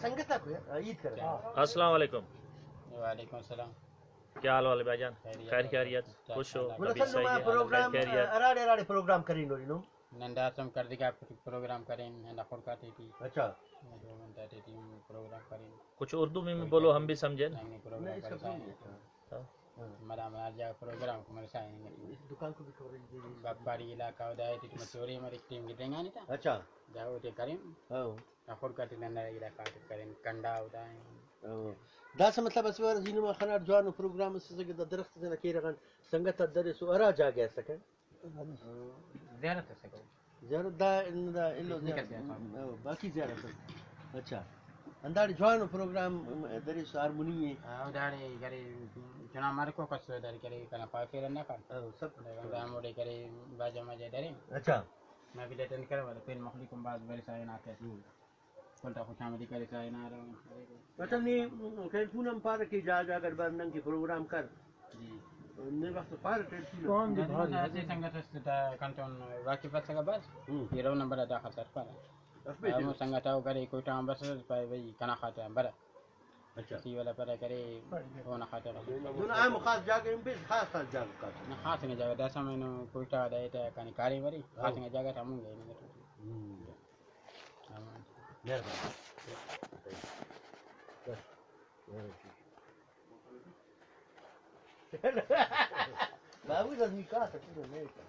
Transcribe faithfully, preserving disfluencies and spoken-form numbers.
سنگت آک عید کرے۔ السلام علیکم۔ وعلیکم السلام۔ کیا حال والے بھائی جان؟ خیریت۔ خیر خیریت؟ کیا خوش ہو؟ حال ہے؟ گلا طبیعت سن صحیح نما ہے؟ پروگرام، خیر خیریت؟ اراڑے اراڑے پروگرام کرینو نم۔ نن داسم کڑدگا پروگرام کرین، ہندا خڑکا تیٹی۔ اچھا۔ دو گھنٹہ تیٹی ہم پروگرام کرین۔ کچھ اردو میں بھی بولو، ہم بھی سمجھیں۔ ہم بھی پروگرام نہیں، کرین۔ سمجھ نہیں آتا۔ ہاں۔ ہاں۔ مدام ہر جگہ پروگرام کو مرسا ہے۔ اس دکان کو بھی کورنگ دے۔ بپاری علاقہ دا ہے، تیٹی مچوری ہماری ٹیم کی دینگا نہیں تھا۔ اچھا۔ دا وہ تے کریم۔ ہاں۔ دا خڑکا تے نن علاقہ تے کرین، کنڈا ہوتا ہے۔ ہاں۔ داسہ مطلب اسہ وار زی نما خناٹ جوانو پروگرام اسے کہ دا درخت تینا کیرغ آن سنگت آ درسو ہرا جاگہ اسکہ۔ زیارت اسکہ۔ زیارت دا، دا ایلو نکل زیارت۔ زیارت۔ او، باقی زیارت اس۔ اچھا۔ ہنداڑے جوانو پروگرام دریسہ ہارمونی ءِ۔ او داڑے کرے چنا مرکو کس داڑے کرے کنا پاپیر نہ کر۔ او، سب۔ دا ہموڑے کرے باجا ماجا درے۔ اچھا۔ میں بھی اٹینڈ کرے والا پین مخلوق ہم باز برسا ہناتے۔ ہم۔ کل تا خوش آمدی کرسا ہنارہ۔ اچھا، نی ٹیلیفون ہم پارہ کہ جا جا گڑ بار نن کہ پروگرام کر۔ جی۔ نے وخت پارہ ٹیلیفون۔ کون دی نن بھاری اسہ سنگت اس تا کنتون واقف اسکہ بس۔ ہم۔ ایرو نمبر آ داخل سر پارہ۔ اسپیشل۔ ہمو سنگت آ کرے کوئٹہ آن بس پائے بھئی کنا خاطر آن برہ۔ اچھا۔ سی والا پدا کرے اونا خاطر۔ دہن عام خاص جاگہ ہم پیش، خاص خاص جاگہ کاٹہ۔ نہ، خاص انگا جاگہ داسہ ہمینو کوئٹہ دا ایتہ کنے کاریم ارے، خاص ہاں۔ انگا جاگہ تا ہمون گئے۔ ہم۔ ہاں۔ مہربانی۔ بابو دا نکاح تھا، پورا نہیں تھا۔